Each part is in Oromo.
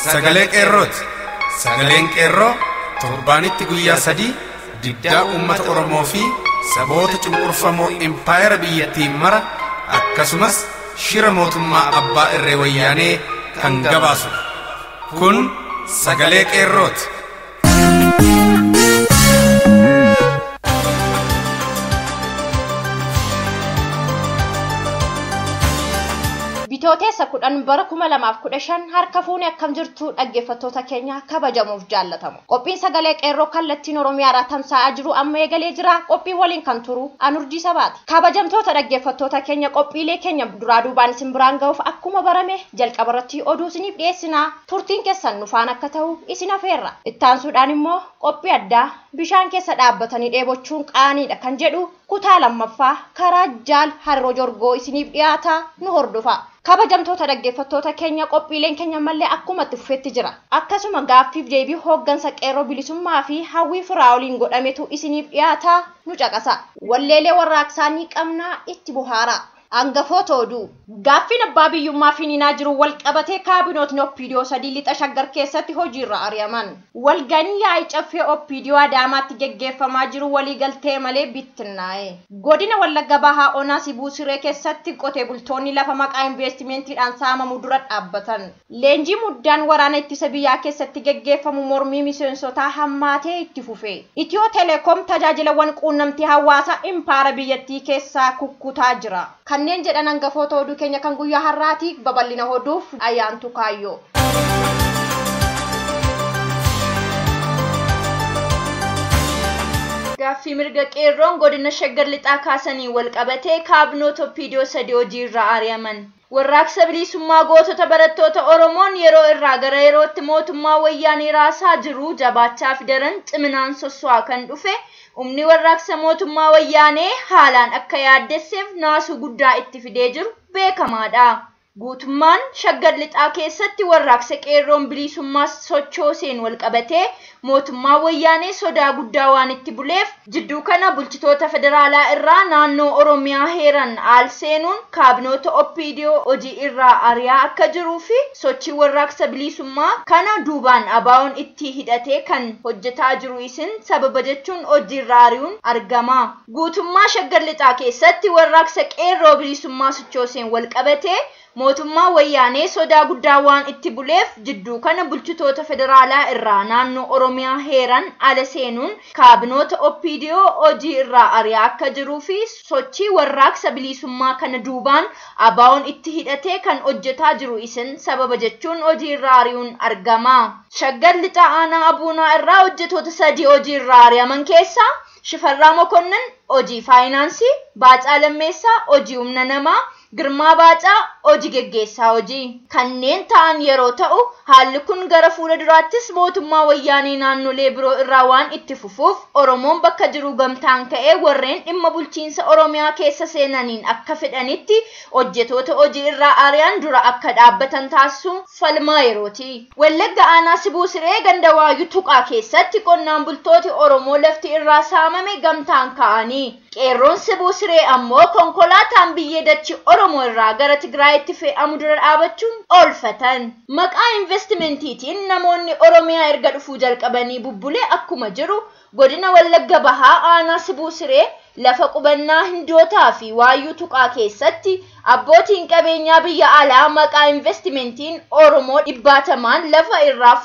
sagalee qeerrooti. Sagaleen qeerroo torbaanitti guyyaa 3 diddaa uummata Oromoo fi saboota cunqurfamoo impaayera biyyattiin mara akkasumas shira mootummaa abbaa irree wayyaanee kan gabaasudha. Kun sagalee qeerrooti. Bitootessa 10 bara 2015 harka fuunee akkam jirtu dhaggeeffattoota keenya kabajamuuf jaallatamu. Qophiin sagalee qeerroo kallattiin Oromiyaa irraa tamsa'aa jiru amma eegalee jira. Qophii waliin kan turu Anurjii Sabaati. Kabajamtoota dhaggeeffattoota keenya qophiilee keenya duraa duubaan isin biraan ga'uuf akkuma barame jalqaba irratti oduu isiniif dhiyeessinaa. Turtiin keessan nu faana akka ta'u isin afeerra. Ittaansuudhaan immoo qophii addaa bishaan keessa dhaabbatanii dheebochuun qaaniidha kan jedhu kutaa lammaffaa karaa jaal Harroo Jorgoo isiniif dhiyaata nu hordofa. Kabajamtoota dhaggeeffattoota keenya qophiileen keenya mallee akkuma itti fufetti jira. Akkasuma gaaffiif deebii hooggansa qeerroo bilisummaa fi hawwii firaa waliin godhametu isiniif dhiyaata nu caqasa. Walleelee warraaqsaa ni qabnaa itti bohaara. Hangafoota oduu. Gaaffiin abbaa biyyummaa finiinaa jiru wal qabatee kaabinootni OPDO 3 lixa Shaggar keessatti hojiirra ari'aman. Walganii yaa'ii caffee OPDO Adaamaatti geggeeffamaa jiru waliigaltee malee bittinnaa'e. Godina Wallagga Bahaa Onaa Sibuu Siree keessatti qotee bultoonni lafa maqaa investimentiidhaan saamamu dura dhaabbatan. Leenjii muddaan waraana ittisa biyyaa keessatti geggeeffamu mormii miseensotaa hammaatee itti fufe. Itiyoo Teleekoom tajaajilawwan quunnamtii hawaasaa impaara biyyattii keessaa kukkutaa jira. Kanneen jedhan hangafoota oduu keenya kan guyyaa har'aati. Babal'ina oduuf Ayyaantu Kaayyoo. Gaaffii mirga qeerroon godina Shaggar lixaa kaasanii wal qabatee kaabinoota OPDO 3 hojiirra ari'aman. Warraaqsa bilisummaa gootota barattoota Oromoon yeroo irraa gara yerootti mootummaa wayyaanee raasaa jiru jabaachaa fi daran ciminaan sosso'aa kan dhufe humni warraaqsa mootummaa wayyaanee haalaan akka yaaddesseef naasuu guddaa itti fidee jiru beekamaadha. Guutummaan Shaggar lixaa keessatti warraaqsa qeerroon bilisummaa sochooseen wal qabatee mootummaa wayyaanee sodaa guddaa waan itti buleef jidduu kana bulchitoota federaalaa irraa naannoo Oromiyaa heeran al seenuun kaabinoota OPDO hojii irraa ari'aa akka jiruu fi sochii warraaqsa bilisummaa kana duubaan ABO'n itti hidhatee kan hojjetaa jiru isin sababa jechuun hojii irraa ari'uun argama. Guutummaa Shaggar lixaa keessatti warraaqsa qeerroo bilisummaa sochooseen wal qabatee mootummaa wayyaanee sodaa guddaa waan itti buleef jidduu kana bulchitoota federaalaa irraa naannoo Oromiyaa heeran ala seenuun kaabinoota OPDO hojii irraa ari'aa akka jiruu fi sochii warraaqsa bilisummaa kana duubaan ABO'n itti hidhatee kan hojjetaa jiru isin sababa jechuun hojii irraa ari'uun argama. Shaggar lixaa aanaa Abuunaa irraa hojjetoota 3 hojii irraa ari'aman keessaa Shifarraa Mokonnin hojii faayinaansii, Baacaa Lammeessaa hojii humna namaa, Girmaa Baacaa hojii geggeessaa hojii kanneen ta'an yeroo ta'u haalli kun gara fuula duraattis mootummaa wayyaanee naannolee biroo irraa waan itti fufuuf Oromoon bakka jiru gamtaan ka'ee warreen dhimma bulchiinsa Oromiyaa keessa seenaniin akka fedhanitti hojjetoota hojii irraa ari'an dura akka dhaabbatan taasisuun falmaa yerooti. Wallagga aanaa Sibuu Siree ganda Waayyuu Tuqaa keessatti qonnaan bultooti Oromoo lafti irraa saamame gamtaan ka'anii qeerroon Sibuu Siree ammoo konkolaataan biyyee dachii Oromoo irraa gara Tigraayitti fe'amu dura dhaabachuun oolfatan. Maqaa investimentiitiin namoonni Oromiyaa erga dhufuu jalqabanii bubbulee akkuma jiru godina Wallagga Bahaa aanaa Sibuu Siree lafa qubannaa Hindootaa fi Waayyuu Tuqaa keessatti abbootiin qabeenyaa biyya alaa maqaa investimentiin Oromoo 100 lafa irraa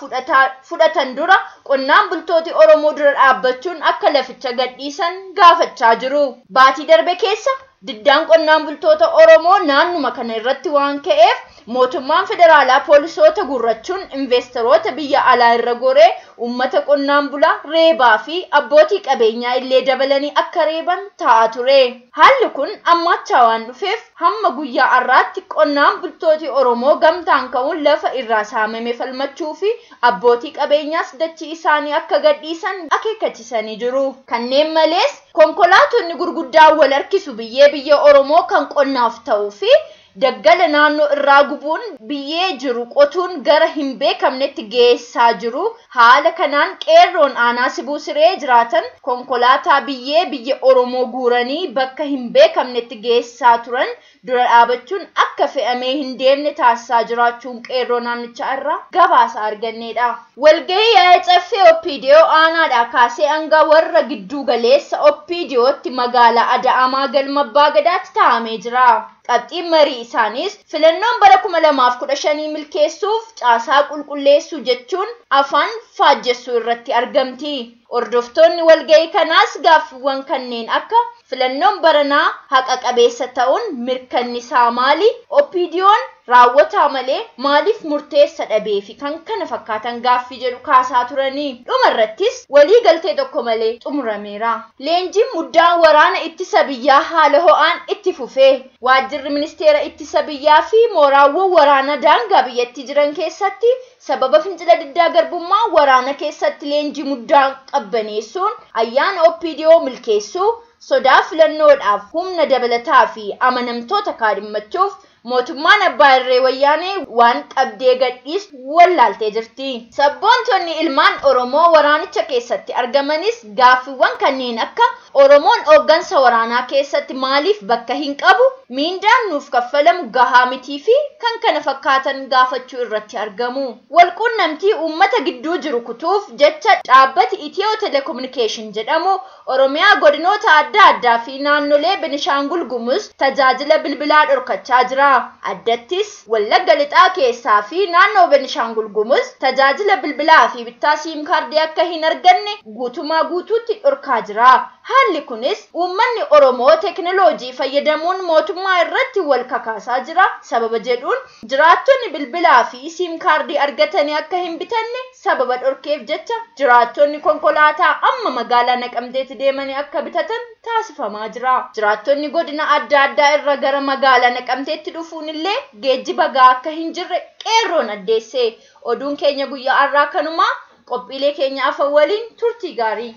fudhatan dura qonnaan bultooti Oromoo dura dhaabbachuun akka laficha gadhiisan gaafachaa jiru. Baatii darbe keessa diddaan qonnaan bultoota Oromoo naannuma kana irratti waan ka'eef mootummaan federaalaa poolisoota gurrachuun investoroota biyya alaa irra goree uummata qonnaan bulaa reebaa fi abbootii qabeenyaa illee dabalanii akka reeban ta'aa ture. Haalli kun ammaachaa waan dhufeef hamma guyyaa har'aatti qonnaan bultooti Oromoo gamtaan ka'uun lafa irraa saamame falmachuu fi abbootii qabeenyaas dachii isaanii akka gadhiisan akeekkachiisanii jiru. Kanneen malees konkolaatonni gurguddaan wal harkisu biyyee biyya Oromoo kan qonnaaf ta'uu fi Daggala naannoo irraa gubuun biyyee jiru qotuun gara hin beekamnetti geessaa jiru. Haala kanaan qeerroon aanaa Sibuu Siree jiraatan konkolaataa biyyee biyya Oromoo guuranii bakka hin beekamnetti geessaa turan dura dhaabachuun akka fe'amee hin deemne taasisaa jiraachuun qeerroo naannichaa irraa gabaasa arganneedha. Walgahii yaa'ii caffee OPDO aanaadhaa kaasee hanga warra gidduu galeessa OPDOtti magaalaa Ada'amaa galma Abbaa Gadaatti taa'amee jira. Qabxiin marii isaaniis filannoon bara 2015 milkeessuuf caasaa qulqulleessuu jechuun afaan faajjessuu irratti argamti. Hordoftoonni walgahii kanaas gaaffiiwwan kanneen akka filannoon baranaa haqa qabeessa ta'uun mirkanni isaa maali? OPDO'n raawwataa malee maaliif murteessa dhabee fi kan kana fakkaatan gaaffii jedhu kaasaa turanii. Dhuma irrattis walii galtee tokko malee xumurameera. Leenjiin muddaan waraana ittisa biyyaa haala ho'aan itti fufee waajjirri ministeera ittisa biyyaa fi mooraawwan waraana daangaa biyyattii jiran keessatti sababa fincila diddaa garbummaa waraana keessatti leenjii muddaan qabbaneessuun ayyaana OPDO milkeessuu sodaa filannoodhaaf humna dabalataa fi amanamtoota kaadhimmachuuf mootummaan abbaa irree wayyaanee waan qabdee gadhiisu wallaaltee jirti. Sabboontonni ilmaan Oromoo waraanicha keessatti argamanis gaaffiiwwan kanneen akka Oromoon hooggansa waraanaa keessatti maaliif bakka hin qabu, miindaan nuuf kaffalamu gahaa mitii fi kan kana fakkaatan gaafachuu irratti argamu. Walquunnamtii uummata gidduu jiru kutuuf jecha dhaabbati Itiyoo Telekominikeeshin jedhamu Oromiyaa godinoota adda addaa fi naannolee Benishaangul Gumuz tajaajila bilbilaa dhorkachaa jira. Addattis Wallagga Lixaa keessaa fi naannoo Benishaangul Gumuz tajaajila bilbilaa fi bittaa siim kaardii akka hin arganne guutumaa guutuutti dhorkaa jira. Haalli kunis uummanni Oromoo teekinooloojii fayyadamuun mootummaa irratti wal kakaasaa jira. Sababa jedhuun jiraattonni bilbilaa fi siim kaardii argatanii akka hin bitanne sababa dhorkeef jecha jiraattonni konkolaataa amma magaalaa Naqamteetti deemanii akka bitatan taasifamaa jira. Jiraattonni godina adda addaa irra gara magaalaa Naqamteetti dhufuun illee geejjiba gahaa akka hin jirre qeerroon addeesse. Oduun keenya guyyaa har'aa kanumaa qophiilee keenya afaan waliin turtii gaarii.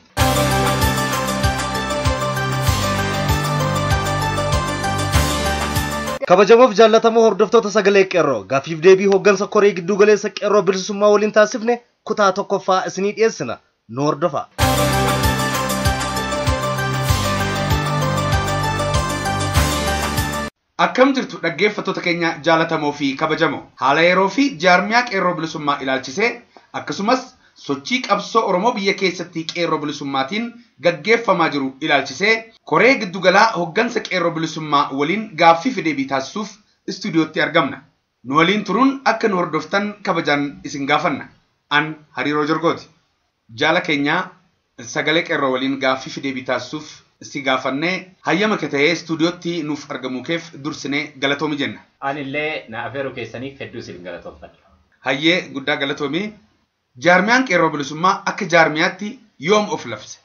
Kabajamoof jaallatamoo hordoftoota sagalee qeerroo gaaffiif deebii hooggansa koree gidduu galeessa qeerroo bilisummaa waliin taasifne kutaa tokkoffaa isinii dhiyeessina. Nu hordofaa. Akkam jirtu dhaggeeffattoota keenya jaallatamoo fi kabajamoo haala yeroo fi jaarmiyaa qeerroo bilisummaa ilaalchisee akkasumas sochii qabsoo Oromoo biyya keessatti qeerroo bilisummaatiin gaggeeffamaa jiru ilaalchisee koree giddugalaa hooggansa qeerroo bilisummaa waliin gaaffii fi deebii taasisuuf istuudiyootti argamna. Nu waliin turuun akka nu hordoftan kabajaan isin gaafanna. An Hariiroo Jorgooti. Jaala keenyaa sagalee qeerroo waliin gaaffii fi deebii taasisuuf si gaafannee hayyama kee ta'ee istuudiyootti nuuf argamuu keef dursinee galatoomi jenna. Anillee na afeeruu keessaniif hedduu isin galatoomfadha. Hayyee guddaa galatoomi. Jaarmiyaan qeerroo bilisummaa akka jaarmiyaatti yoom of labse?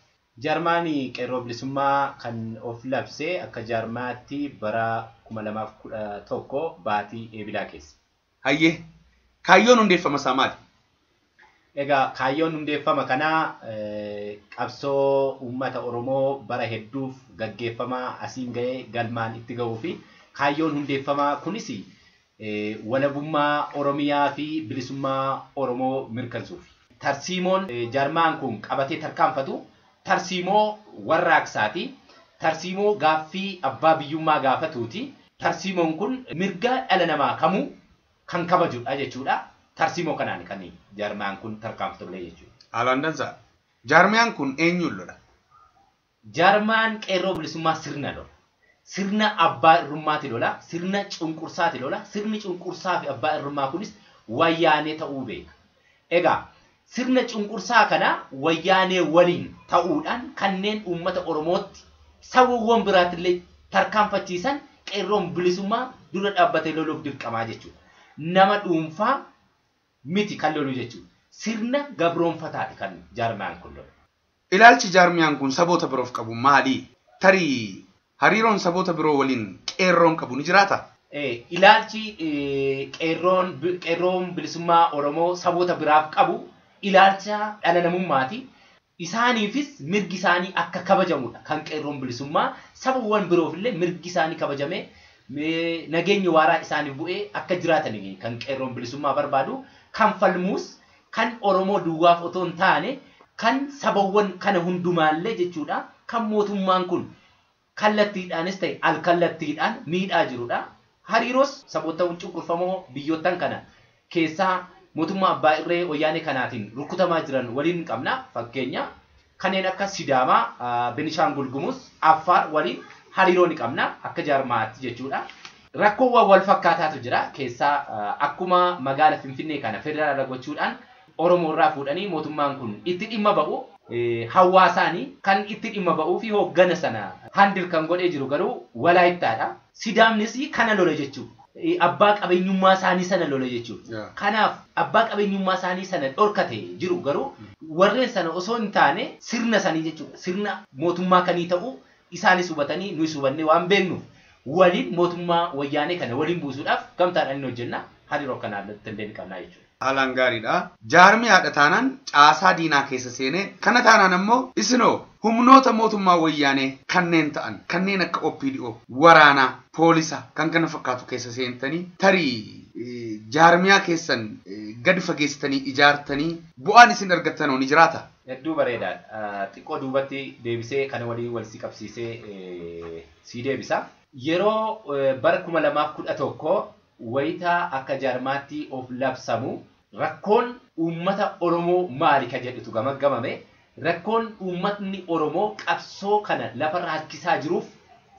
Jaarmaan qeerroo bilisummaa kan of labse akka jaarmaatti bara 2011 baatii eebilaa keessa. Hayyee kaayyoon hundeeffama isaa maali? Egaa kaayyoon hundeeffama kanaa qabsoo uummata Oromoo bara hedduuf gaggeeffamaa asiin ga'ee galmaan itti ga'uu fi kaayyoon hundeeffamaa kunis walabummaa Oromiyaa fi bilisummaa Oromoo mirkansuuf. Tarsiimoon jaarmaan kun qabatee tarkaanfatu tarsiimoo warraaqsaati. Tarsiimoo gaaffii abbaa biyyummaa gaafatuuti. Tarsiimoon kun mirga dhala namaa kamuu kan kabajudha jechuudha. Tarsiimoo kanaan kan jaarmaan kun tarkaanfatullee jechuudha. Haalaan dansaa. Jaarmiyaan kun eenyuun lola? Jaarmaan qeerroo bilisummaa sirna lola. Sirna abbaa irrummaati lola. Sirna cunqursaati lola. Sirni cunqursaa fi abbaa irrummaa kunis wayyaanee ta'uu beeka. Egaa sirna cunqursaa kana wayyaanee waliin ta'uudhaan kanneen uummata Oromootti sabawwan biraattillee tarkaanfachiisan qeerroon bilisummaa dura dhaabbatee loluuf dirqamaa jechuudha. Nama dhuunfaa miti kan lolu jechuudha. Sirna gabroonfataati kan jaarmiyaan kun lolu. Ilaalchi jaarmiyaan kun saboota biroof qabu maali? Tarii hariiroon saboota biroo waliin qeerroon qabu ni jiraata? Ilaalchi qeerroon bilisummaa Oromoo saboota biraaf qabu ilaalcha dhala namummaati. Isaaniifis mirgi isaanii akka kabajamudha. Kan qeerroon bilisummaa sabawwan biroofillee mirgi isaanii kabajamee Nageenya waaraa isaaniif bu'ee akka jiraatan kan qeerroon bilisummaa barbaadu, kan falmuus kan Oromoo duwwaaf otoo hin taane kan sabawwan kana hundumaallee jechuudha. Kan mootummaan kun kallattiidhaanis ta'e alkallattiidhaan miidhaa jirudha. Hariiroos saboota cunqurfamoo biyyoottan kana keessaa mootummaa abbaa irree wayyaanee kanaatiin rukutamaa jiran waliin qabna. Fakkeenya kanneen akka Sidaamaa, Benishaangul Gumuz, Affaar waliin hariiroo ni qabna akka jaarmaatti jechuudha. Rakkoowwan wal fakkaataatu jira keessaa akkuma magaala Finfinnee kana federaala gochuudhaan Oromoo irraa fuudhanii mootummaan kun itti dhimma ba'u hawaasaanii kan itti dhimma ba'uu fi hooggana sana handil kan godhee jiru garuu Walaayittaadha. Sidaamnis kana lola jechuudha. Abbaa qabeenyummaa isaanii sana lola jechuudha. Kanaaf abbaa qabeenyummaa isaanii sana dhorkate jiru garuu warreen sana osoo hin taane sirna sanii jechuudha. Sirna mootummaa kanii ta'uu isaanis hubatanii nuyis hubannee waan beeknuuf waliin mootummaa wayyaanee kana waliin buusuudhaaf gamtaadhaan ni hojjenna. Hariiroo akkanaa illee ni qabna jechuudha. Haalaan gaariidha. Jaarmi haadha taanaan caasaa diinaa keessa seenee kana taanaan ammoo isinoo humnoota mootummaa wayyaanee kanneen ta'an kanneen akka OPDO, waraanaa, poolisa kan kana fakkaatu keessa seentanii tarii jaarmiyaa keessan gadi fageessitanii ijaartanii bu'aan isin argattanoo ni jiraata. Hedduu bareedaadha. Xiqqoo duubatti deebisee kana waliin wal si qabsiisee si deebisa. Yeroo bara 2011 wayitaa akka jaarmaatti of labsamu rakkoon uummata Oromoo maali ka jedhutu gamaggamame. Rakkoon uummatni Oromoo qabsoo kana lafarra harkisaa jiruuf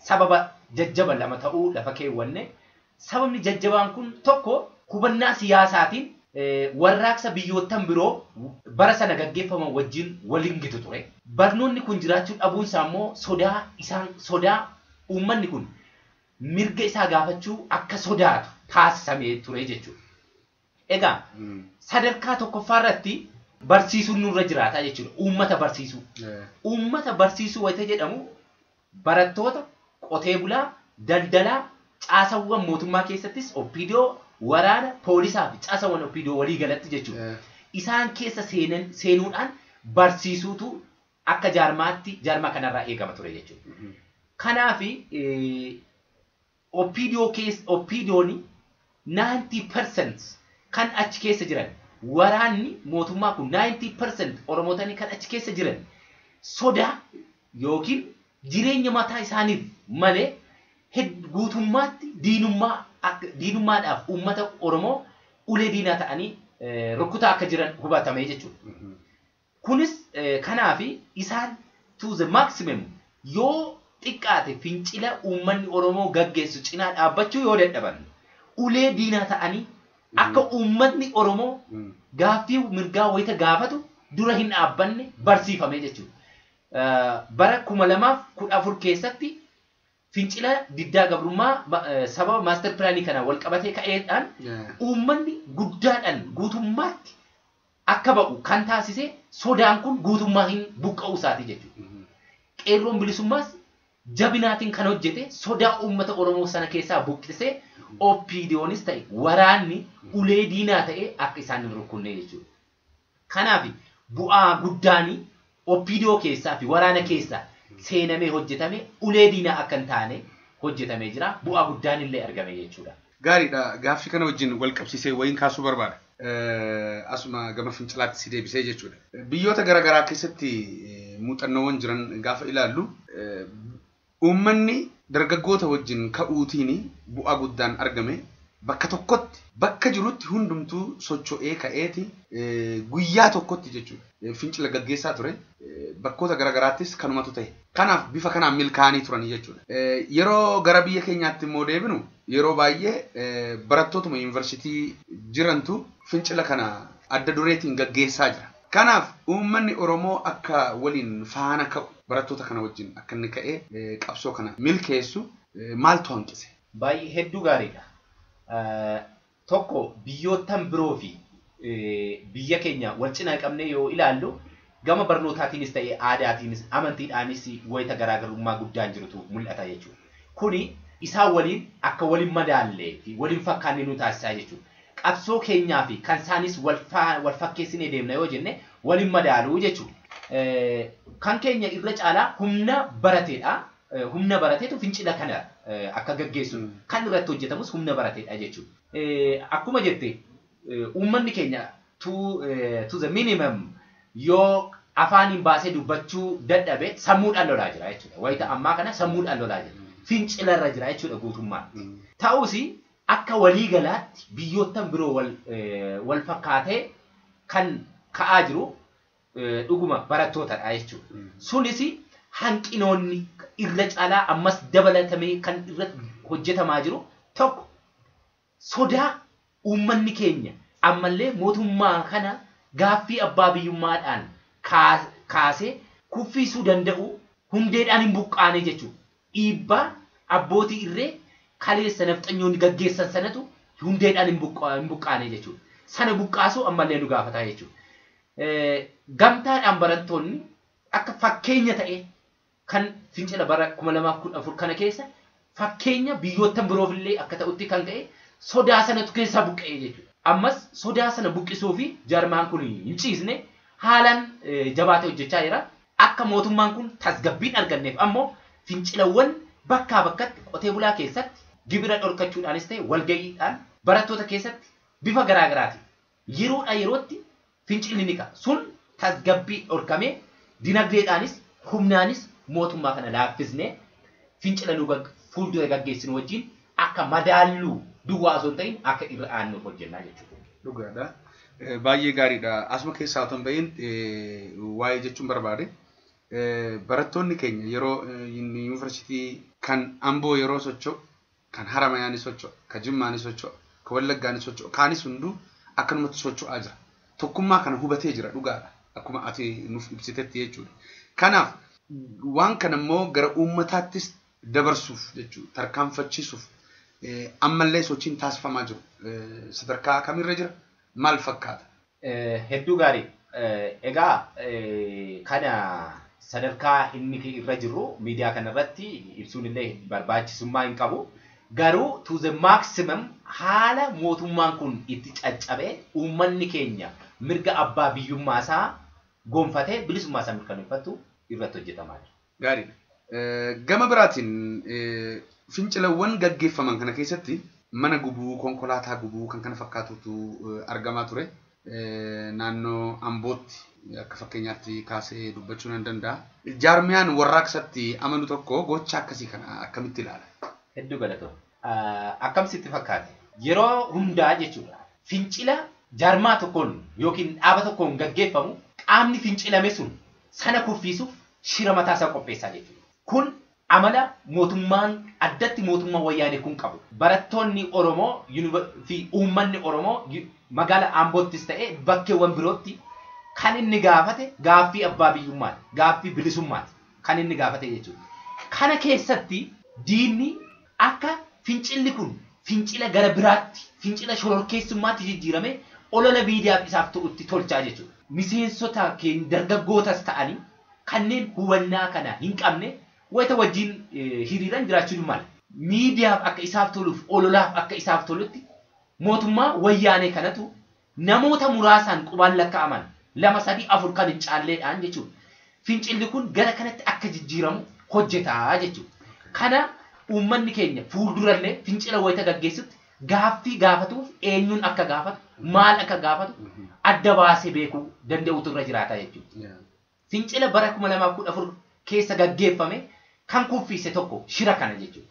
sababa jajjaba lama ta'uu lafa keewwanne. Sababni jajjabaan kun tokko hubannaa siyaasaatiin warraaqsa biyyoottan biroo bara sana gaggeeffaman wajjin waliin gitu ture. Barnoonni kun jiraachuu dhabuunsaa immoo sodaa uummanni kun mirga isaa gaafachuu akka sodaatu taasisamee ture jechuudha. Egaa sadarkaa tokkoffaa irratti barsiisuun nurra jiraata jechuudha. Uummata barsiisuu. Uummata barsiisuu wayita jedhamu barattoota, qotee bulaa, daldalaa, caasawwan mootummaa keessattis OPDO, waraana, poolisaa fi caasawwan OPDO walii galatti jechuudha. Isaan keessa seenuudhaan barsiisuutu akka jaarmaatti jaarmaa kanarraa eegama ture jechuudha. Kanaaf OPDO keessa OPDOon 90% kan achi keessa jiran waraanni mootummaa kun 90% Oromootni kan achi keessa jiran sodaa yookiin jireenya mataa isaaniif malee guutummaatti diinummaadhaaf uummata Oromoo ulee diinaa ta'anii rukkutaa akka jiran hubatamee jechuudha. Kunis kanaaf isaan to the maximum yoo xiqqaate fincila uummanni Oromoo gaggeessu cinaa dhaabbachuu yoo dadhaban ulee diinaa ta'anii akka uummatni Oromoo gaaffii mirgaa wayita gaafatu dura hin dhaabbanne barsiifame jechuudha. Bara 2014 keessatti fincila diddaa gabrummaa sababa maaster pilaanii kana wal qabatee ka'eedhaan uummanni guddaadhaan guutummaatti akka ba'u kan taasise sodaan kun guutummaa hin buqqa'uu isaati jechuudha. Qeerroon bilisummaas jabinaatiin kan hojjete sodaa uummata Oromoo sana keessaa buqqisee OPDOnis ta'e waraanni ulee diinaa ta'e akka isaan hin rukkune jechuudha. Kanaaf bu'aa guddaan OPDO keessaa fi waraana keessaa seenamee hojjetame ulee diinaa akka hin taane hojjetamee jira. Bu'aa guddaan illee argame jechuudha. Gaariidha. Gaaffii kana wajjin wal qabsiisee wayiin kaasuu barbaada. Asuma gama fincilaatti si deebisee jechuudha. Biyyoota garaagaraa keessatti muuxannoowwan jiran gaafa ilaallu uummanni dargaggoota wajjin ka'uutiin bu'aa guddaan argame bakka tokkotti bakka jirutti hundumtuu socho'ee ka'eeti guyyaa tokkotti jechuudha. Fincila gaggeessaa ture bakkoota garaagaraattis kanumatu ta'e. Kanaaf bifa kanaan milkaa'anii turanii jechuudha. Yeroo gara biyya keenyaatti immoo deebinu yeroo baay'ee barattootuma yuunivarsiitii jirantu fincila kana adda dureetiin gaggeessaa jira. Kanaaf uummanni Oromoo akka waliin faana ka'u barattoota kana wajjin akka inni ka'ee qabsoo kana milkeessu maaltu hanqise? Baay'ee hedduu gaariidha. Tokko biyyoottan biroo fi biyya keenya wal cinaa qabnee yoo ilaallu gama barnootaatiinis ta'e aadaatiinis amantiidhaanis wayita garaagarummaa guddaan jirutu mul'ata jechuudha. Kuni isaan waliin akka waliin madaallee fi waliin fakkaanne nu taasisaa jechuudha. Qabsoo keenyaa fi kan isaanis wal fakkeessinee deemna yoo jenne waliin madaaluu jechuudha. Kan keenya irra caalaa humna barateedha. Humna barateetu fincila kana akka gaggeessu kan irratti hojjetamus humna barateedha jechuudha. Akkuma jette uummanni keenya to the minimum yoo afaaniin baasee dubbachuu dadhabe sammuudhaan lolaa jira jechuudha. Wayita ammaa kana sammuudhaan lolaa jira. Fincilarra jira jechuudha guutummaatti. Ta'us akka waliigalaatti biyyoottan biroo wal fakkaatee kan ka'aa jiru dhuguma barattootadha jechuudha. Sunis hanqinoonni irra caalaa ammas dabalatamee kan irratti hojjetamaa jiru tokko sodaa uummanni keenya ammallee mootummaa kana gaaffii abbaa biyyummaadhaan kaasee kuffisuu danda'u hundeedhaan hin buqqaane jechuudha. Dhiibbaa abbootii irree kaleessa nafxanyoonni gaggeessan sanatu hundeedhaan hin buqqaane jechuudha. Sana buqqaasuu ammallee nu gaafataa jechuudha. Gamtaadhaan barattoonni akka fakkeenya ta'e kan fincila bara 2014 kana keessa fakkeenya biyyoottan biroofillee akka ta'utti kan ka'e sodaa sanatu keessaa buqqa'e jechuudha. Ammas sodaa sana buqqisuu fi jaarmaan kun hin ciisne haalaan jabaatee hojjechaa jira. Akka mootummaan kun tasgabbiin arganneef ammoo fincilawwan bakkaa bakkatti qotee bulaa keessatti gibira dhorkachuudhaanis ta'e walga'iidhaan barattoota keessatti bifa garaagaraatiin yeroodhaa yerootti fincilli ni ka'a. Sun tasgabbii dhorkamee dinagdeedhaanis humnaanis mootummaa kana laaffisnee fincila nu fuuldura gaggeessinu wajjin akka madaalluu duwwaa osoo hin ta'in akka irra aannuuf hojjennaa jechuudha. Dhugaadha. Baay'ee gaariidha. Asuma keessaa otoo hin bahin waa'ee jechuun barbaade. Barattoonni keenya yeroo yuunivarsiitii kan Amboo yeroo socho'u, kan Haramayaa ni socho'a, kan Jimmaa ni socho'a, kan Wallaggaa ni socho'a, kaanis hunduu akkanumatti socho'aa jira. Tokkummaa kana hubatee jira dhugaadha. Akkuma ati nuuf ibsitetti jechuudha. Kanaaf waan kana immoo gara uummataattis dabarsuuf jechuudha tarkaanfachiisuuf ammallee sochiin taasifamaa jiru. Sadarkaa kamirra jira? Maal fakkaata? Hedduu gaarii. Egaa kana sadarkaa inni irra jiru miidiyaa kanarratti ibsuun illee barbaachisummaa hin qabu. Garuu to the maximum haala mootummaan kun itti caccabee uummanni keenya mirga abbaa biyyummaa isaa gonfatee bilisummaa isaa mirkaneeffatu irratti hojjetamaa jira. Gaariidha. Gama biraatiin fincilawwan gaggeeffaman kana keessatti mana gubuu, konkolaataa gubuu kan kana fakkaatutu argamaa ture. Naannoo Ambootti akka fakkeenyaatti kaasee dubbachuu nan danda'a. Jaarmiyaan warraaqsatti amanu tokko gocha akkasii kana akkamitti ilaala? Hedduu galatoomi. Akkam sitti fakkaate? Yeroo hundaa jechuudha. Fincila jaarmaa tokkoon yookiin dhaaba tokkoon gaggeeffamu qaamni fincilame sun sana kuffisuuf shira mataasaa qopheessaa jechuudha. Kun amala mootummaan addatti mootummaa wayyaanee kun qabu. Barattoonni Oromoo fi uummanni Oromoo magaala Amboottis ta'e bakkeewwan birootti kan inni gaafate gaaffii abbaa biyyummaati, gaaffii bilisummaati kan inni gaafate jechuudha. Kana keessatti diinni akka fincilli kun fincila gara biraatti, fincila shororkeessummaatti jijjiirame olola miidiyaaf isaaf ta'utti tolchaa jechuudha. Miseensota keenya dargaggootas ta'anii kanneen hubannaa kana hin qabne wayita wajjin hiriiran jiraachuu ni mala. Miidiyaaf akka isaaf toluuf, ololaaf akka isaaf tolutti mootummaa wayyaanee kanatu namoota muraasaan qubaan lakkaa'aman 2, 3, 4 kan hin caalleedhaan jechuudha. Fincilli kun gara kanatti akka jijjiiramu hojjetaa jechuudha. Kana uummanni keenya fuuldurallee fincila wayita gaggeessutti gaaffii gaafatuuf eenyuun akka gaafatu, maal akka gaafatu adda baasee beekuu danda'utu irra jiraata jechuudha. Fincila bara 2014 keessa gaggeeffame kan kuffise tokko shira kana jechuudha.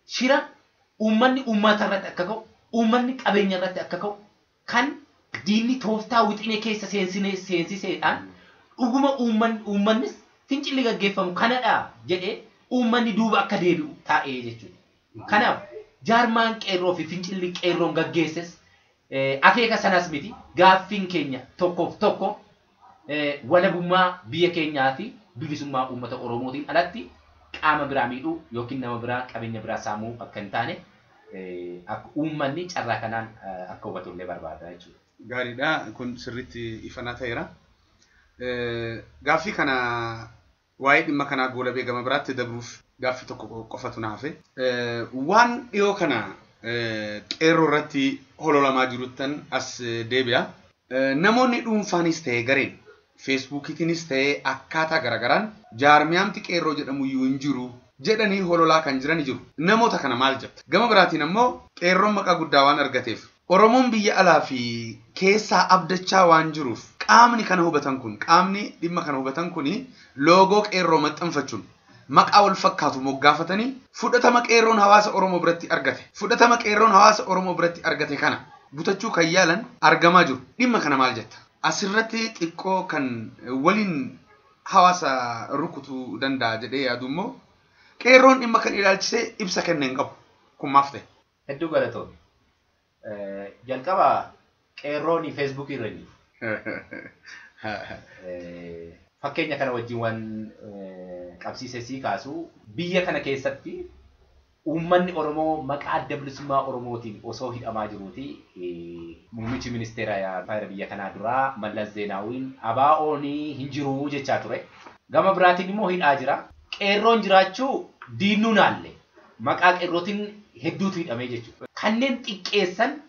Shira uummanni uummata irratti akka ka'u, uummanni qabeenya irratti akka ka'u kan diinni tooftaa wixinee keessa seensiseedhaan dhuguma uummannis fincilli gaggeeffamu kanadha jedhee uummanni duuba akka deebi'u taa'ee jechuudha. Kanaaf jaarmaan qeerroo fi fincilli qeerroon gaggeesses akeeka sanas miti gaaffiin keenya tokkoof tokko walabummaa biyya keenyaa fi bilisummaa uummata Oromootiin alatti qaama biraa miidhuu yookiin nama biraa qabeenya biraa saamuu akka hin taane akka uummanni carraa kanaan akka hubatu illee barbaada jechuudha. Gaariidha. Kun sirriitti ifanaa ta'eera. Gaaffii kana waa'ee dhimma kanaa goolabee gama biraatti dabruuf gaaffii tokko qofatu na hafe. Waan dhiyoo kana qeerroo irratti hololamaa jiruttan as deebi'a. Namoonni dhuunfaanis ta'e gareen feesbuukiitiinis ta'e akkaataa garagaraan jaarmiyaamti qeerroo jedhamu iyyuu hin jiru. Jedhanii hololaa kan jiran jiru. Namoota kana maal jetta? Gama biraatiin ammoo qeerroon maqaa guddaa waan argateef Oromoon biyya alaa fi keessaa abdachaa waan jiruuf qaamni kana hubatan kun qaamni dhimma kana hubatan kun loogoo qeerroo maxxanfachuun maqaa wal fakkaatu moggaafatanii fudhatama qeerroon hawaasa Oromoo biratti argate. Fudhatama qeerroon hawaasa Oromoo biratti argate kana butachuu kan yaalan argamaa jiru. Dhimma kana maal jetta? Asirratti xiqqoo kan waliin hawaasa rukutuu danda'a jedhee yaadu immoo qeerroon dhimma kan ilaalchisee ibsa kennee hin qabu. Kun maaf ta'e? Hedduu galatoomi. Jalqaba qeerroon feesbuukii irra jiru. Fakkeenya kana wajjin waan qabsiisee sii kaasu biyya kana keessatti uummanni Oromoo maqaa adda bilisummaa Oromootiin osoo hidhamaa jiruuti muummichi ministeera biyya kanaa duraa Mallas Zeenaawiin ABO'n hin jiru jechaa ture. Gama biraatiin immoo hidhaa jira. Qeerroon jiraachuu diinuu naalle maqaa qeerrootiin hedduutu hidhamee jechuudha. Kanneen xiqqeessan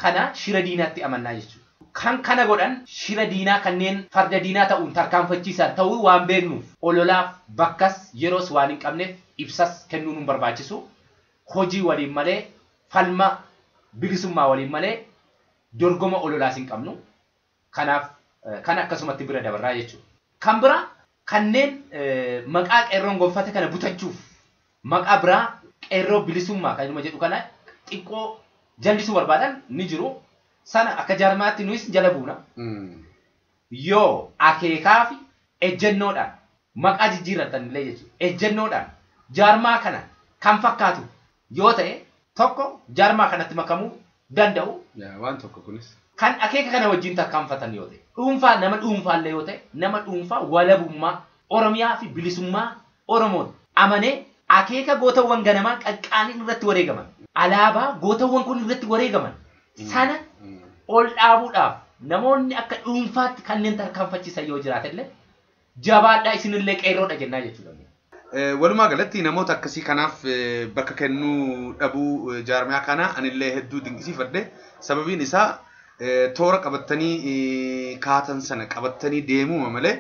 kana shira diinaatti amannaa jechuudha. Kan kana godhan shira diinaa kanneen farda diinaa ta'uun tarkaanfachiisan ta'uu waan beeknuuf ololaaf bakkas yeroos waan hin qabneef ibsas kennuun hin barbaachisu. Hojii waliin malee falma bilisummaa waliin malee dorgoma ololaas hin qabnu. Kanaaf kan akkasumatti bira dabarraa jechuudha. Kan biraa kanneen maqaa qeerroon gonfate kana butachuuf maqaa biraa qeerroo bilisummaa kan jedhu kana xiqqoo jallisuu barbaadan ni jiru. Sana akka jaarmaatti nuyis jala buuna. Yoo akeekaa fi ejjennoodhaan maqaa jijjiirratan illee jechuudha. Ejjennoodhaan jaarmaa kana kan fakkaatu yoo ta'e tokko jaarmaa kanatti makamuu danda'u. Waan tokko kunis. Kan akeeka kana wajjin tarkaanfatan yoo ta'e dhuunfaa nama dhuunfaallee yoo ta'e nama dhuunfaa walabummaa Oromiyaa fi bilisummaa Oromoon amanee akeeka gootawwan ganamaa qaqqaaliin irratti wareegaman alaabaa gootawwan kun irratti wareegaman sana ol dhaabuudhaaf namoonni akka dhuunfaatti kanneen tarkaanfachiisan yoo jiraatellee jabaadhaa isinillee qeerroodha jennaa jechuudha. Walumaa galatti namoota akkasii kanaaf bakka kennuu dhabuu jaarmiyaa kana anillee hedduu dinqisiifadhe. Sababiin isaa toora qabatanii kaatan sana qabatanii deemuma malee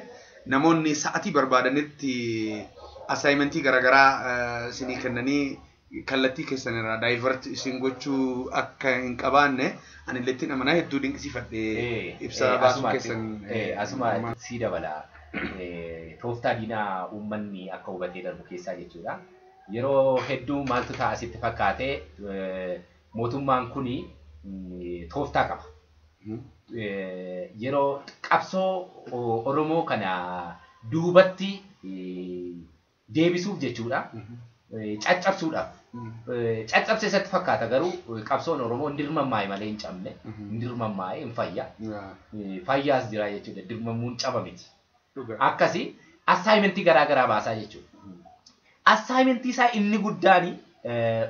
namoonni sa'atii barbaadanitti assaayimentii garaagaraa isinii kennanii kallattii keessan irraa daayivert isin gochuu akka hin qabaanne anillee ittiin amanaa hedduu dinqisiifadhe ibsa baasuu keessan. Asuma sii dabala. Tooftaa diinaa uummanni akka hubatee darbu keessaa jechuudha. Yeroo hedduu maaltu ta'a sitti fakkaate mootummaan kuni tooftaa qaba. Yeroo qabsoo Oromoo kana duubatti deebisuuf jechuudha. Caccabsuudhaaf. Caccabsee isatti fakkaata garuu qabsoon Oromoo hin dirmammaa'e malee hin cabne. Hin dirmammaa'e hin fayya. Fayyaas jira jechuudha. Dirmammuun caba miti. Akkasii assaayimentii garaa garaa baasaa jechuudha. Assaayimentii isaa inni guddaan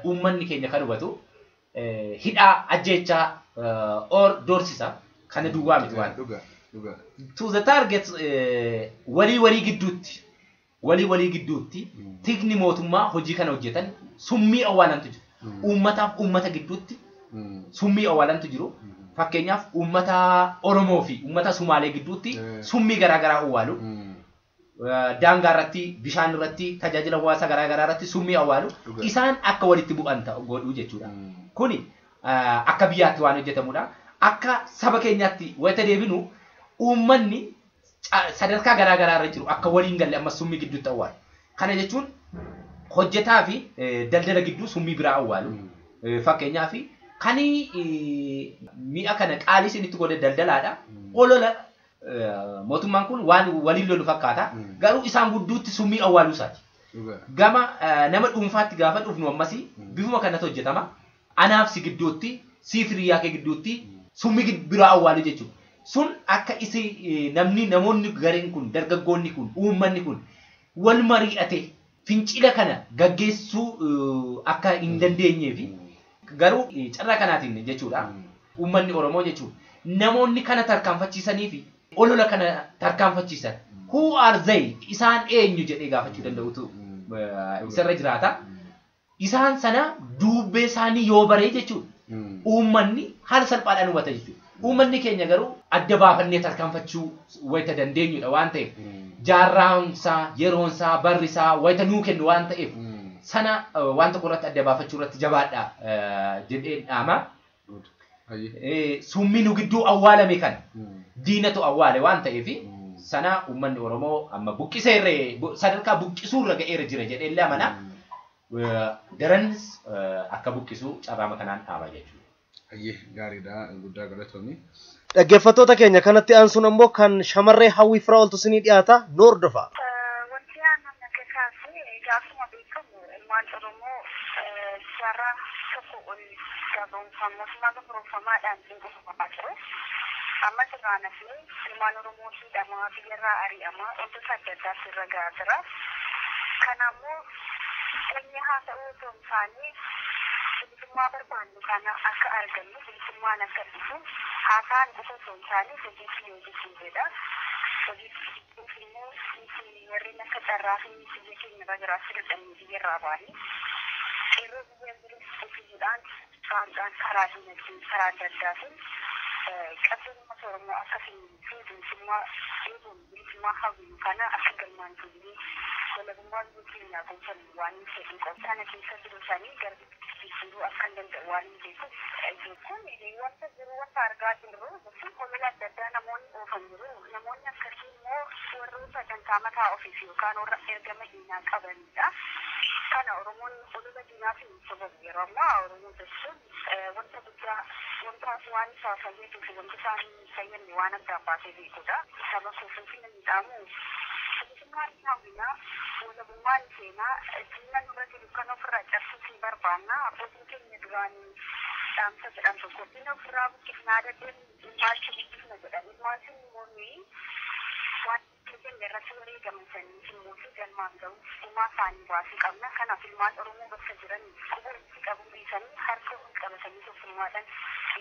uummanni keenya kan hubatu hidhaa ajjeechaa or doorsisa kana duwwaa miti waan. To the target walii walii gidduutti tikni mootummaa hojii kana hojjetan summii awwaalantu jiru. Uummataaf uummata gidduutti summii awwaalantu jiru. Fakkeenyaaf uummata Oromoo fi uummata Sumaalee gidduutti summii garaagaraa awwaalu. Daangaa irratti, bishaan irratti, tajaajila hawaasaa garaagaraa irratti summii awwaalu. Isaan akka walitti bu'an godhuu jechuudha. Kuni akka biyyaatti waan hojjetamudha. Akka saba keenyaatti wayita deebinu uummanni sadarkaa garaagaraa irra jiru akka waliin galle amma summii gidduutti awwaalu. Kana jechuun hojjetaa fi daldala gidduu summii biraa awwaalu. Fakkeenyaaf kan mi'a kana qaalii isinitti godhe daldalaadha. Olola mootummaan kun waan waliin lolu fakkaata. Garuu isaan gidduutti summii awwaaluu isaati. Gama nama dhuunfaatti gaafa dhufnu ammas bifuma kanatti hojjetama. Anaaf si gidduutti, siif hiriyaa kee gidduutti summii biraa awwaaluu jechuudha. Sun akka isi namni namoonni gareen kun dargaggoonni kun uummanni kun wal mari'ate fincila kana gaggeessuu akka hin dandeenyee fi garuu carraa kanaatiin jechuudha. Uummanni Oromoo jechuudha. Namoonni kana tarkaanfachiisanii fi olola kana tarkaanfachiisan who are they isaan eenyu jedhee gaafachuu danda'utu isarra jiraata. Isaan sana duubbee isaanii yoo baree jechuudha. Uummanni haala salphaadhaan hubata jechuudha. Uummanni keenya garuu adda baafannee tarkaanfachuu wayita dandeenyudha waan ta'eef jaarraansaa, yeroonsaa, barrisaa wayita nuu kennu waan ta'eef Sana waan tokko irratti adda baafachuu irratti jabaadha jedheen dhaama. Summii nu gidduu awwaalame kan diinatu awwaale waan ta'eef sana uummanni Oromoo amma buqqiseerree sadarkaa buqqisuurra ga'eera jira jedhee illee amana. Daran akka buqqisuu carraama kanaan dhaama jechuudha. Ayyee gaariidha guddaa galatoomii. Dhaggeeffattoota keenya kanatti aansuun ammoo kan shamarree Hawwii Firaa'oltu isinii dhiyaata nu hordofa. Wanti aannan akka kaase gaafuma beekamu ilmaan Oromoo jaarraa tokko ol mootummaa gabroonfamaadhaan cunqurfamaa ture. Amma sirraan hafee ilmaan Oromoo hidhamaa biyyarraa ari'amaa wantoota adda addaas irra gahaa jira. Kanaammoo dhimmi haa ta'u otoo hin taane bilisummaa barbaannu kana akka argannu bilisummaan akka dhufu haasaan qofa osoo hin taane hojiitti hojjechuun jedha. Hojiitti immoo warreen akka carraa fi biyya keenya irra jiraachuu dadhabnee biyyarraa baane qeerroo biyya jiru ofiidhaan qaamdhaan karaa dinagdee karaa adda addaatiin qabsoon uummata Oromoo akka fi bilisummaa eeguun bilisummaa hawwinu kana akka galmaan geenyee walabummaa biyya keenyaa gonfannu waan hin fedhin qabu. Kana keessa jiru isaanii gara jijjiiruu akka hin danda'u waan hin beekuuf kun wanta jiru wanta argaa jirru jechuun olola adda addaa namoonni oofan jiru. Namoonni akkasii immoo warroota dantaa mataa ofiif yookaan warra ergama diinaa qabanidha. Kana Oromoon olola diinaaf hin sababu yeroo ammaa Oromoo jechuun wanta guddaa wanta waan isaa fayyaduu fi wanta isaan hin fayyadne waan addaan baasee beekudha. Saba kuufuuf hin dhaamu. Bilisummaan hawwinaa, walabummaan seenaa, diina nurra jiru kan ofirraa cabsuuf hin barbaanna. Abbootiin keenya duraan dhaamsa jedhan tokko diina ofirraa buqqifnaa dadhabne ilmaalchi buqqifna jedhan. Ilmaalchi immoo nuyi waan keenya irratti wareegaman sanii immoo fi galmaan ga'u gumaa isaanii baasuu qabna. Kanaaf ilmaan Oromoo bakka jiran quba walitti qabuu dhiisanii harka wal qabatanii tokkummaadhaan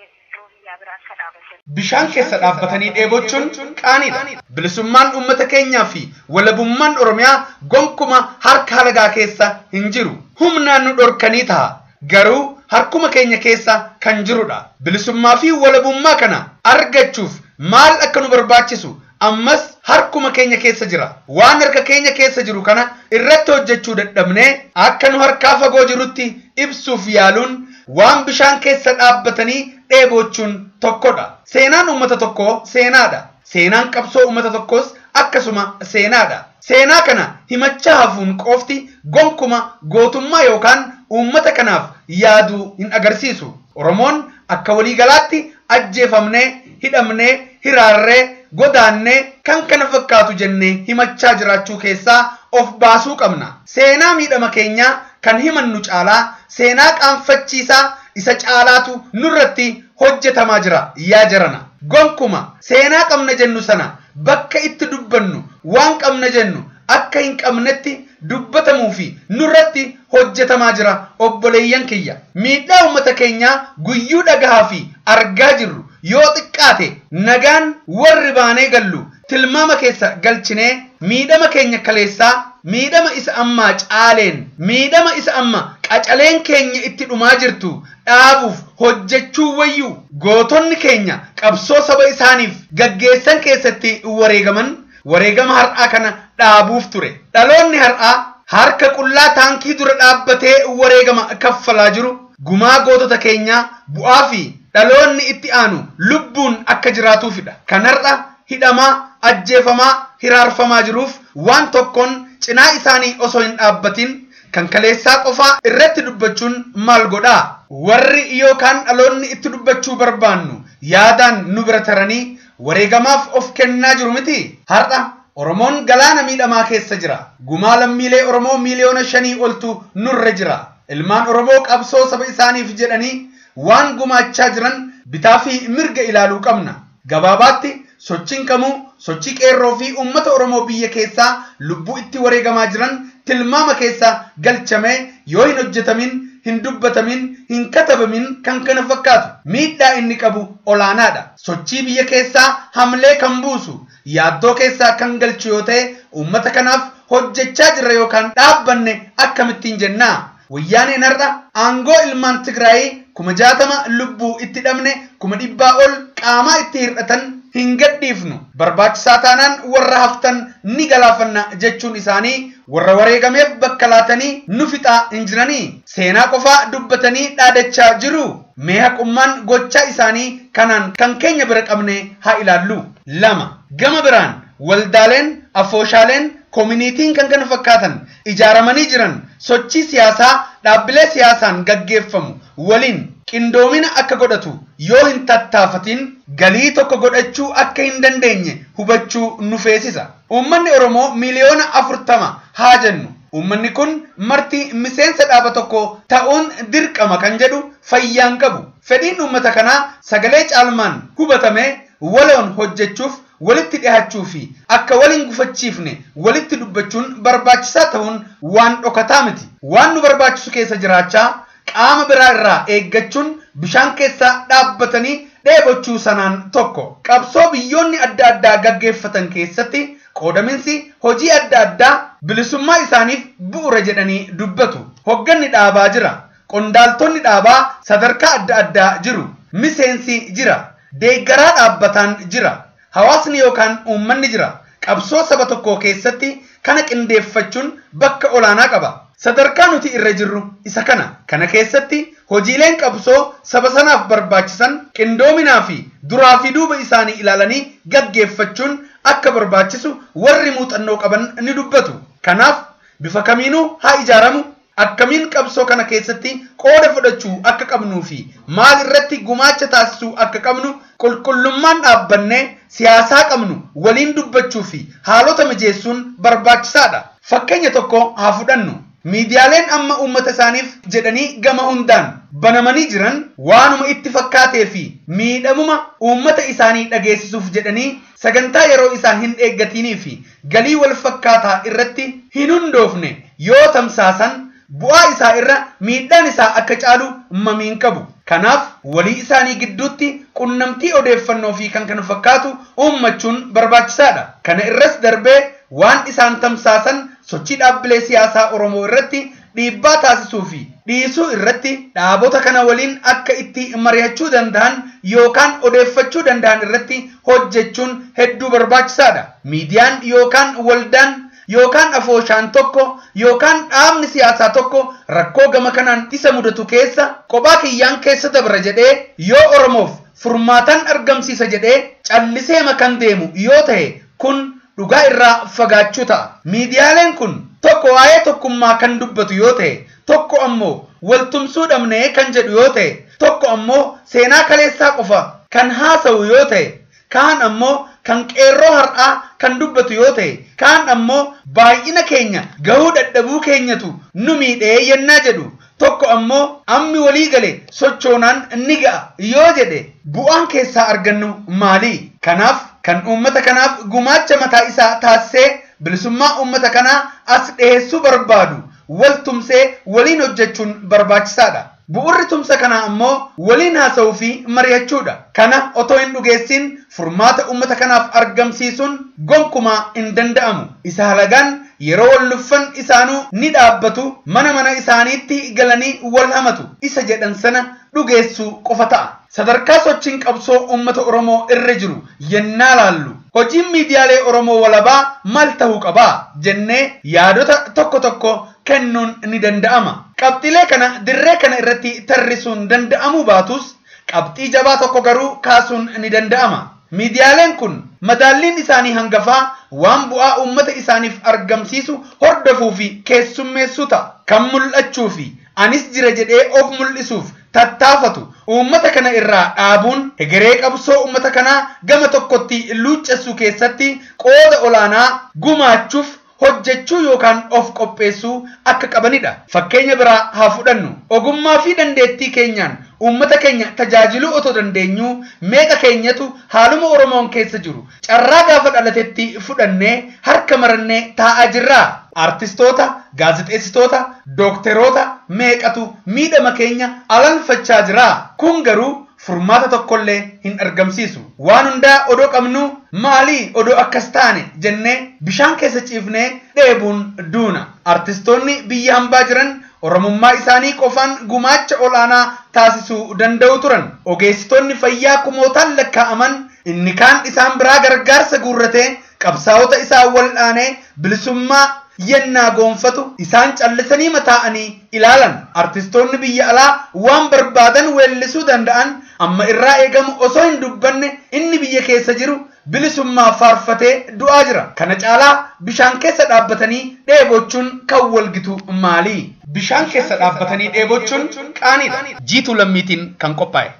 yeroo biyyaa bira akka dhaabatan. Bishaan keessa dhaabbatanii dheebochuun qaaniidha. Bilisummaan uummata keenyaa fi walabummaan Oromiyaa gonkuma harka halagaa keessa hin jiru. Humnaan nu dhorkanii ta'a. Garuu harkuma keenya keessa kan jirudha. Bilisummaa fi walabummaa kana argachuuf maal akka nu barbaachisu ammas harkuma keenya keessa jira. Waan harka keenya keessa jiru kana irratti hojjechuu dadhabnee akka nu harkaa fagoo jirutti ibsuuf yaaluun waan bishaan keessa dhaabbatanii dheebochuun tokkodha. Seenaan uummata tokkoo seenaadha. Seenaan qabsoo uummata tokkoos akkasuma seenaadha. Seenaa kana himachaa hafuun qofti gonkuma gootummaa yookaan uummata kanaaf yaaduu hin agarsiisu. Oromoon akka waliigalaatti ajjeefamnee, hidhamnee, hiraarree, godaannee kan kana fakkaatu jennee himachaa jiraachuu keessaa of baasuu qabna. Seenaa miidhama keenyaa kan himannu caalaa seenaa qaanfachiisaa isa caalaatu nurratti hojjetamaa jira yaa jarana. Gonkuma seenaa qabna jennu sana bakka itti dubbannu waan qabna jennu akka hin qabnetti dubbatamuu fi nurratti hojjetamaa jira obboleeyyan kiyya. Miidhaa uummata keenyaa guyyuu dhagahaa fi argaa jirru yoo xiqqaate nagaan warri baanee gallu tilmaama keessa galchinee miidhama keenya kaleessaa miidhama isa ammaa caaleen miidhama isa amma qacaleen keenya itti dhumaa jirtu dhaabuuf hojjechuu wayyuu gootonni keenya qabsoo saba isaaniif gaggeessan keessatti wareegaman wareegama har'aa kana dhaabuuf ture. Dhaloonni har'aa harka qullaa taankii dura dhaabbatee wareegama kaffalaa jiru gumaa gootota keenyaa bu'aa fi dhaloonni itti aanu lubbuun akka jiraatuufidha. Kan har'a hidhamaa, ajjeefamaa, hiraarfamaa jiruuf waan tokkoon cinaa isaanii osoo hin dhaabbatin kan kaleessaa qofaa irratti dubbachuun maal godhaa? Warri yookaan dhaloonni itti dubbachuu barbaannu yaadaan nu bira taranii wareegamaaf of kennaa jiru miti. Har'a Oromoon galaana miidhamaa keessa jira. Gumaa lammiilee Oromoo 5 miiliyoona oltu nurra jira. Ilmaan Oromoo qabsoo saba isaaniif jedhanii waan gumaachaa jiran bitaa fi mirga ilaaluu qabna. Gabaabaatti sochiin kamuu sochii qeerroo fi uummata Oromoo biyya keessaa lubbuu itti wareegamaa jiran tilmaama keessa galchamee yoo hin hojjetamin, hin dubbatamin, hin katabamin kan kana fakkaatu miidhaa inni qabu olaanaadha. Sochii biyya keessaa hamlee kan buusu yaaddoo keessaa kan galchu yoo ta'e uummata kanaaf hojjechaa jirra yookaan dhaabbanne akkamittiin jennaa? Wayyaaneen har'a aangoo ilmaan Tigraayii 60,000 lubbuu itti dhabne 100,000 ol qaamaa itti hir'atan hin gadhiifnu, barbaachisaa taanaan warra haftan ni galaafanna jechuun isaanii warra wareegameef bakka laatanii nu fixaa hin jiranii. Seenaa qofaa dubbatanii dhaadachaa jiru. Mee haqummaan gochaa isaanii kanaan kan keenya bira qabne haa ilaallu. 2. Gama biraan waldaaleen, afooshaaleen, koominiitiin kan kana fakkaatan ijaaramanii jiran sochii siyaasaa dhaabbilee siyaasaan gaggeeffamu waliin qindoomina akka godhatu yoo hin tattaafatin galii tokko godhachuu akka hin dandeenye hubachuu nu feesisa. Uummanni Oromoo miliyoona 40 haa jennu. Uummanni kun marti miseensa dhaaba tokko ta'uun dirqama kan jedhu fayyaan qabu. Fedhiin uummata kanaa sagalee caalmaan hubatamee waloon hojjechuuf walitti dhihachuu fi akka waliin gufachiifne walitti dubbachuun barbaachisaa ta'uun waan dhokataa miti. Waan nu barbaachisu keessa jiraachaa qaama biraa irraa eeggachuun bishaan keessa dhaabbatanii dheebochuu sanaan tokko. Qabsoo biyyoonni adda addaa gaggeeffatan keessatti qoodaminsi hojii adda addaa bilisummaa isaaniif bu'uura jedhanii dubbatu. Hogganni dhaabaa jira. Qondaaltonni dhaabaa sadarkaa adda addaa jiru. Miseensi jira. Deeggaraa dhaabbataan jira. Hawaasni yookaan uummanni jira. Qabsoo saba tokkoo keessatti kana qindeeffachuun bakka olaanaa qaba. Sadarkaa nuti irra jirru isa kana. Kana keessatti hojiileen qabsoo saba sanaaf barbaachisan qindoominaa fi duraa fi duuba isaanii ilaalanii gaggeeffachuun akka barbaachisu warri muuxannoo qaban ni dubbatu. Kanaaf bifa kamiinuu haa ijaaramu, akkamiin qabsoo kana keessatti qooda fudhachuu akka qabnuu fi maal irratti gumaacha taasisuu akka qabnu qulqullummaan dhaabbannee siyaasaa qabnu waliin dubbachuu fi haalota mijeessuun barbaachisaadha. Fakkeenya tokko haa fudhannu. Miidiyaaleen amma uummata isaaniif jedhanii gama hundaan banamanii jiran waanuma itti fakkaatee fi miidhamuma uummata isaanii dhageessisuuf jedhanii sagantaa yeroo isaa hin eeggatinii fi galii wal fakkaataa irratti hin hundoofne yoo tamsaasan bu'aa isaa irra miidhaan isaa akka caalu mamiin qabu. Kanaaf walii isaanii gidduutti qunnamtii odeeffannoo fi kan kana fakkaatu uummachuun barbaachisaadha. Kana irras darbee waan isaan tamsaasan sochii dhaabbilee siyaasaa Oromoo irratti dhiibbaa taasisuu fi dhiisuu irratti dhaabota kana waliin akka itti mari'achuu danda'an yookaan odeeffachuu danda'an irratti hojjechuun hedduu barbaachisaadha. Miidiyaan yookaan waldaan yookaan afooshaan tokko yookaan dhaabni siyaasaa tokko rakkoo gama kanaan isa mudatu keessa kophaa kiyyaan keessa dabra jedhee yoo Oromoof furmaatan argamsiisa jedhee callisee makan deemu yoo ta'e kun dhugaa irraa fagaachuu ta'a. Miidiyaaleen kun tokko waa'ee tokkummaa kan dubbatu yoo ta'e, tokko ammoo waltumsuu dhabnee kan jedhu yoo ta'e, tokko ammoo seenaa kaleessaa qofa kan haasa'u yoo ta'e, kaan ammoo kan qeerroo har'aa kan dubbatu yoo ta'e, kaan ammoo baay'ina keenya gahuu dadhabuu keenyatu nu miidhee yennaa jedhu, tokko ammoo ammi walii gale sochoonaan ni ga'a yoo jedhe bu'aan keessaa argannu maali? Kanaaf kan uummata kanaaf gumaacha mataa isaa taasisee bilisummaa uummata kanaa as dhiheessuu barbaadu wal tumsee waliin hojjechuun barbaachisaadha. Bu'urri tumsa kanaa ammoo waliin haasa'uu fi mari'achuudha. Kana otoo hin dhugeessin furmaata uummata kanaaf argamsiisuun gonkumaa hin danda'amu. Isa halagaan yeroo wal nuffan isaanuu ni dhaabbatu, mana mana isaaniitti galanii wal hamatu. Isa jedhan sana dhugeessuu qofa ta'a. Sadarkaa sochiin qabsoo uummata Oromoo irra jiru yennaa laallu hojiin miidiyaalee Oromoo walabaa maal ta'uu qabaa jennee yaadota tokko tokko kennuun ni danda'ama. Qabxiilee kana dirree kana irratti tarrisuun danda'amuu baatus qabxii jabaa tokko garuu kaasuun ni danda'ama. Miidiyaaleen kun madaalliin isaanii hangafaa waan bu'aa uummata isaaniif argamsiisu hordofuu fi keessummeessuu ta'a. Kan mul'achuu fi anis jira jedhee of mul'isuuf tattaafatu uummata kana irraa dhaabuun hegeree qabsoo uummata kanaa gama tokkotti luuccessuu keessatti qooda olaanaa gumaachuuf hojjechuu yookaan of qopheessuu akka qabanidha. Fakkeenya biraa haa fudhannu. Ogummaa fi dandeettii keenyaan uummata keenya tajaajiluu otoo dandeenyuu meeqa keenyatu haaluma Oromoon keessa jiru carraa gaafa dhalatetti fudhannee harka marannee taa'aa jirraa? Artistoota, gaazexeessitoota, dookteroota meeqatu miidhama keenya alanfachaa jiraa? Kun garuu furmaata tokkollee hin argamsiisu. Waan hundaa odoo qabnu maalii odoo akkas taane jennee bishaan keessa ciifnee dheebuun duuna. Artistoonni biyya hambaa jiran Oromummaa isaanii qofaan gumaacha olaanaa taasisuu danda'u turan. Ogeessitoonni fayyaa kumootaan lakkaa'aman Inni kaan isaan biraa gargaarsa guurratee qabsaa'ota isaa wal'aanee bilisummaa yennaa goonfatu isaan callisanii mataa'anii ilaalan. Artistoonni biyya alaa waan barbaadan weellisuu danda'an amma irraa eegamu osoo hin dubbanne inni biyya keessa jiru bilisummaa faarfatee du'aa jira. Kana caalaa bishaan keessa dhaabbatanii dheebochuun kan walgitu maali? Bishaan keessa dhaabbatanii dheebochuun qaaniidha. Jiituu Lammiitiin kan qophaa'e.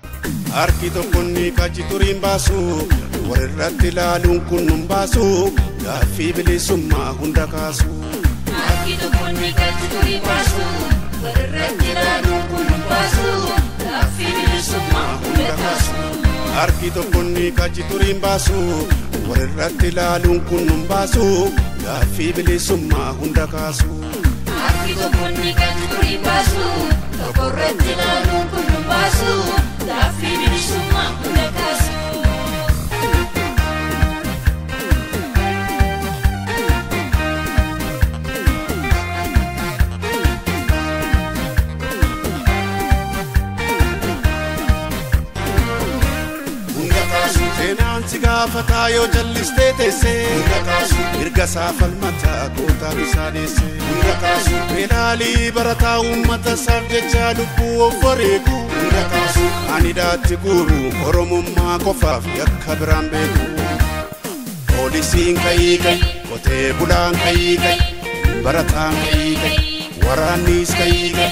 Harki tokko ni qachi turiin baasu, walirratti ilaaluun kun nun baasu, gaaffii bilisummaa hunda kaasu. Harki tokko ni qachi turiin baasu, walirratti ilaaluun kun nun baasu, gaaffii bilisummaa hunda kaasu. Harki tokko ni qachi turiin baasu, walirratti ilaaluun kun nun baasu, gaaffii bilisummaa hunda kaasu. Harki tokko ni qachi turiin baasu, tokko irratti ilaaluun kun nun baasu, gaaffii bilisummaa hunda kaasu. Seenaan si gaafataa yoo jallistee teessee, mirga isaa falmataa gootaa isaa deessee. Beelaalii barataa uummata isaaf jecha lubbuu of wareegu. Ani daatti guuru Oromummaa qofaaf yakka biraan beeku. Poolisiin ka'ii ka'i, qotee bulaan ka'ii ka'i, barataan ka'ii ka'i, waraannis ka'ii ka'i,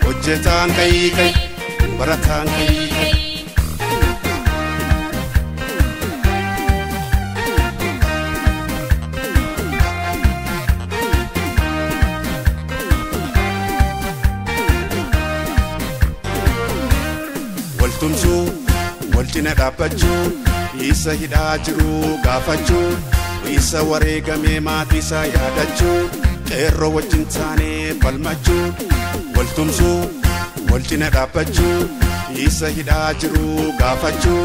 hojjetaan ka'ii ka'i, barataan ka'ii ka'i. Waltumsuu, wal cina dhaabbachuu, isa hidhaa jiru gaafachuu, isa wareegamee maatii isaa yaadachuu, qeerroo wajjin taanee falmachuu. Waltumsuu, wal cina dhaabbachuu, isa hidhaa jiru gaafachuu,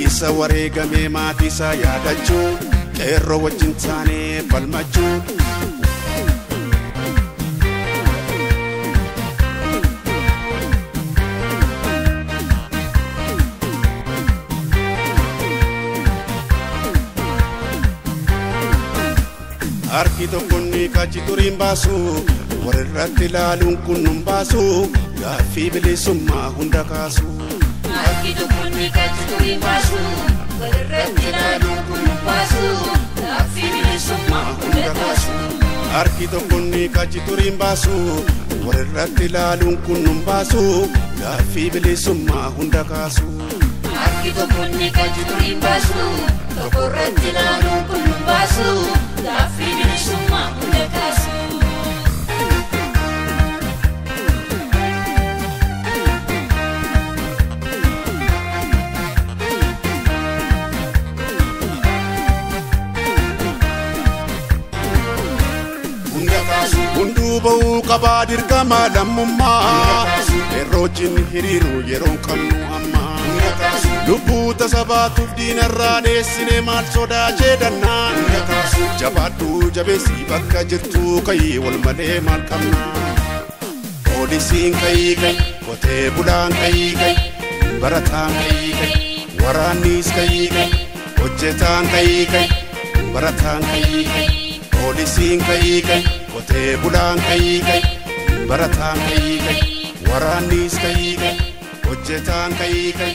isa wareegamee maatii isaa yaadachuu, qeerroo wajjin taanee falmachuu. Harki tokko ni qachi turiin baasu, walirratti ilaaluun kun nun baasu, gaaffii bilisummaa hunda kaasu. Harki tokko ni qachi turiin baasu, walirratti ilaaluun kun nun baasu, gaaffii bilisummaa hunda kaasu. Harki tokko ni qachi turiin baasu, walirratti ilaaluun kun nun baasu, gaaffii bilisummaa hunda kaasu. Harki tokko ni qachi turiin baasu, tokko irratti ilaaluun kun nun baasu, gaaffii bilisummaa hunda kaasu. Hunduu ba'uu qabaa dirqama lammummaa, qeerrootiin hiriiru yeroon qabnu amma. Lubbuu tasa baatuuf diinarraa dheessine maal sodaa jedhannaa. Jabaadhuu jabeessii bakka jirtuu ka'ii wal malee maal qabna. Poolisiin ka'ii ka'i, qotee bulaan ka'ii ka'i, barataan ka'ii ka'i, waraannis ka'ii ka'i, hojjetaan ka'ii ka'i, barataan ka'ii ka'i. Poolisiin ka'ii ka'i, qotee bulaan ka'ii ka'i, barataan ka'ii ka'i, waraannis ka'ii ka'i, hojjetaan ka'ii ka'i,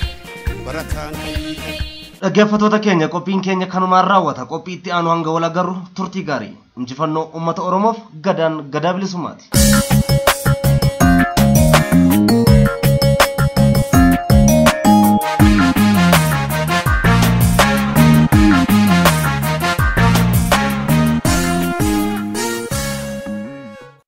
barataan ka'ii ka'i. Dhaggeeffattoota keenya qophiin keenya kanumaan raawwata. Qophii itti aanu hanga wal agarru turtii gaarii. Injifannoo uummata Oromoof gadaan gadaa bilisummaati.